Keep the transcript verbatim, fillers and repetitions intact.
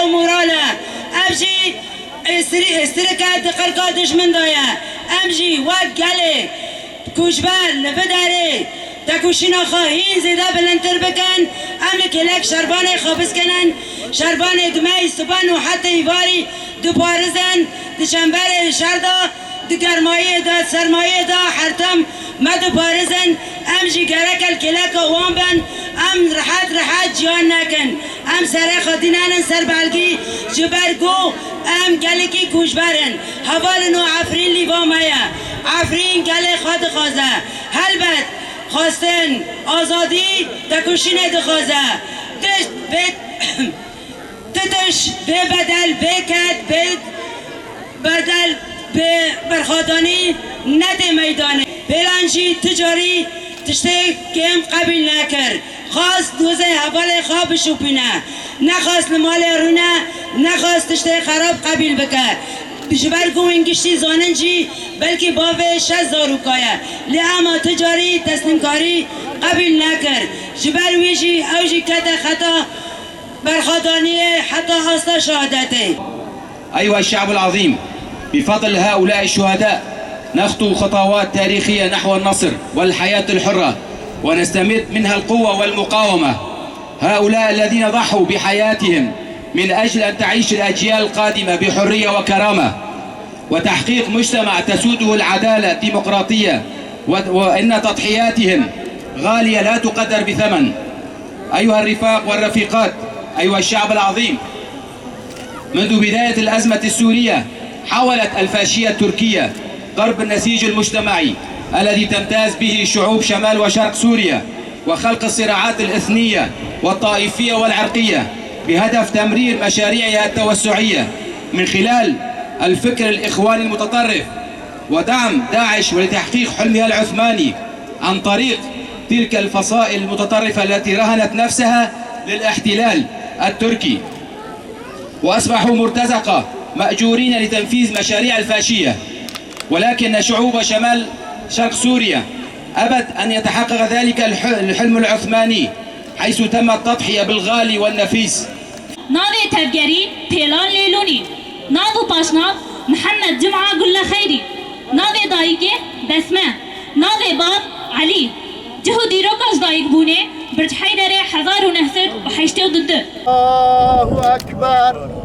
Moral e. Ev jî êsirî-, êsirike di qirka dijmin de ye. Em jî wek gelê koçber li vê derê tekoşîna xwe hîn zêde bilindtir bikin. Em li kêlek şervanê xwe biskinin. Şervanê dimey siban û hetê îvarî diparizin. Di çemberê şer de, di germayiyê de, sermayiyê de her tim me diparizin. Em jî gereke li kêleka wan bin. Em rehet rehet ciyan nekin. Em serê xwe dînenin ser belgî, ji ber ku em gelekî koçber in. Hevalino Efrîn lîva me ye. Efrîn gelê xwe dixwaze. Helbet xwestin, azadî, tekoşînê dixwaze. Tişt bê, ti tişt bê bedel, bê ked, bê bedel, bê berxwedanî nedê meydanê. Pêlan jî ti carî tiştê kêm qebîl nekir. Xwest dozê hevalê xwe bişopîne. Nexwest li malê rûne, nexwest tiştê xerab qebîl bike. Ji ber ku hûn giştî zanin jî belkî bavê şeş zaroka ye. Lê ema ti carî teslîmkarî qebîl nekir. Ji ber wî jî ew jî kete xeta berxwedaniyê heta asta şehadetê. أيها الشعب العظيم، بفضل هؤلاء الشهداء نخطو خطوات تاريخية نحو النصر والحياة الحرة، ونستمد منها القوة والمقاومة. هؤلاء الذين ضحوا بحياتهم من أجل أن تعيش الأجيال القادمة بحرية وكرامة وتحقيق مجتمع تسوده العدالة الديمقراطية، و-، وإن تضحياتهم غالية لا تقدر بثمن. أيها الرفاق والرفيقات، أيها الشعب العظيم، منذ بداية الأزمة السورية، حاولت الفاشية التركية ضرب النسيج المجتمعي الذي تمتاز به شعوب شمال وشرق سوريا، وخلق الصراعات الإثنية والطائفية والعرقية، بهدف تمرير مشاريعها التوسعية من خلال الفكر الإخواني المتطرف ودعم داعش، ولتحقيق حلمها العثماني عن طريق تلك الفصائل المتطرفة التي رهنت نفسها للاحتلال التركي، وأصبحوا مرتزقة مأجورين لتنفيذ مشاريع الفاشية. ولكن شعوب شمال شرق سوريا أبت أن يتحقق ذلك الح-، الحلم العثماني، حيث تم التضحية بالغالي والنفيس. Navê tevgerî Pêlan Lêlûnî. Nav û paşnav Mihemed Cuma Gulle Xeyrî. Navê dayikê Besme. Navê bav Elî. Cih û dîroka ji dayikbûnê Birc Heyderê hezar û neh sed û heştê û du. Allahu Ekber.